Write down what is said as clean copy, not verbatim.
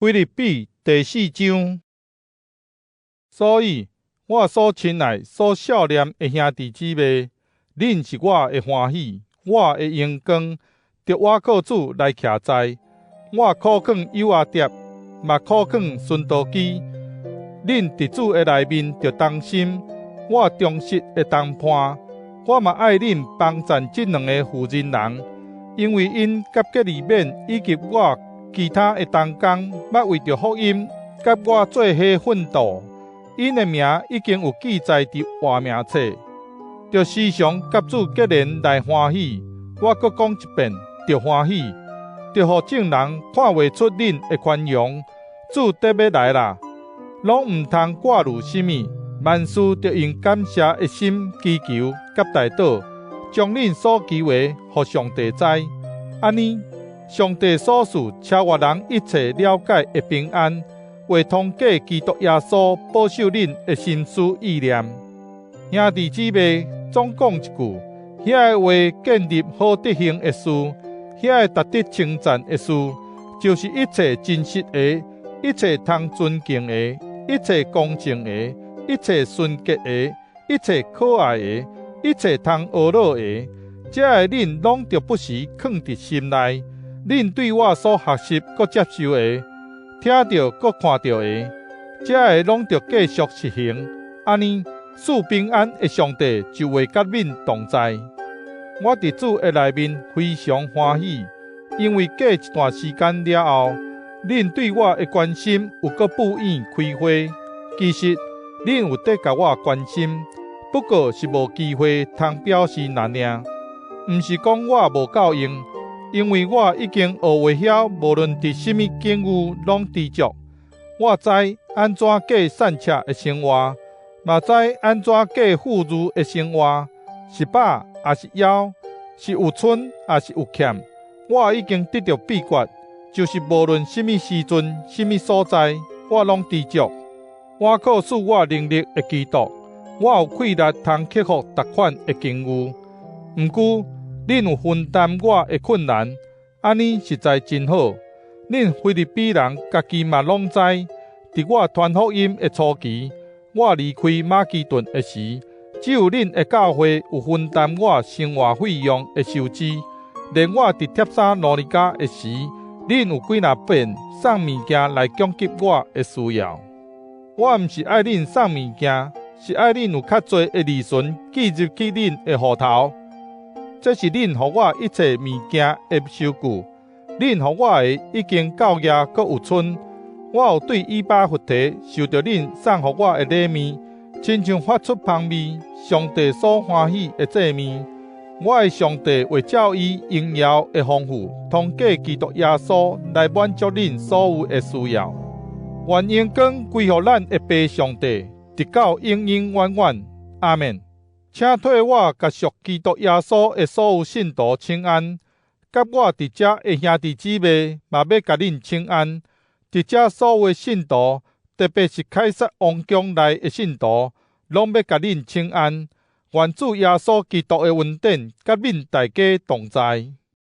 腓立比第四章。所以，我所親愛、所數念的兄弟姊妹，恁是我的歡喜，我的榮光，著倚靠主來徛在。我苦勸友阿蝶，嘛苦勸孫多基，恁佇主的內面著同心，我忠實的同伴。我嘛愛恁幫贊這兩个婦人人，因為𪜶佮革利免以及我其他的同工，捌為著福音，佮我做伙奮鬥。𪜶的名已經有記載佇活命冊。著時常佮主結連來歡喜。我閣講一遍，著歡喜。著予眾人看袂出恁的寬容。主得欲來啦，攏毋通掛慮啥物，萬事著用感謝的心祈求佮代禱，將恁所求的，予上帝知。按呢，上帝所賜超越人一切了解的平安，會通過基督耶穌保守恁的心思意念。兄弟姊妹，總講一句，遐个話建立好德行的事，遐个值得稱讚的事，就是一切真實的，一切通尊敬的，一切公正的，一切純潔的，一切可愛的，一切通呵咾的，這个恁攏著不時囥佇心內。恁對我所學習閣接受的，聽著閣看著的，這个攏著繼續實行。按呢，賜平安的上帝就會佮恁同在。我佇主的內面非常歡喜，因為過一段時間了後，恁對我的關心有閣布院開花。其實，恁有佇共我關心，不過是無機會通表示爾爾。毋是講我無夠用，因為我已經學會曉，無論佇啥物境遇攏知足。我知按怎過散赤的生活，嘛知按怎過富裕的生活，是飽抑是枵，是有賰抑是有欠，我已經得著秘訣，就是無論啥物時陣、啥物所在，我攏知足。倚靠賜我能力的基督，我有氣力通克服逐款的境遇。毋過，恁有分擔我的困難，按呢實在真好。恁腓立比人家己嘛攏知，佇我傳福音的初期，我離開馬其頓的時，只有恁的教會有分擔我生活費用的收支。連我佇帖撒羅尼迦的時，恁有幾若遍送物件來供給我的需要。我毋是愛恁送物件，是愛恁有較濟的利潤記入去恁的戶頭。這是恁予我一切物件的收據。恁予我的已經夠額，閣有賰。我有對以巴弗提受著恁送予我的禮物，親像發出芳味，上帝所歡喜的祭物。我的上帝會照伊榮耀的豐富，通過基督耶穌來滿足恁所有的需要。願榮光歸予咱的父上帝，直到永永遠遠。阿們。請替我共屬基督耶穌的所有信徒請安，佮我佇遮的兄弟姊妹嘛欲共恁請安。佇遮所有的信徒，特別是凱撒王宮內的信徒，攏欲共恁請安。願主耶穌基督的恩典佮恁大家同在。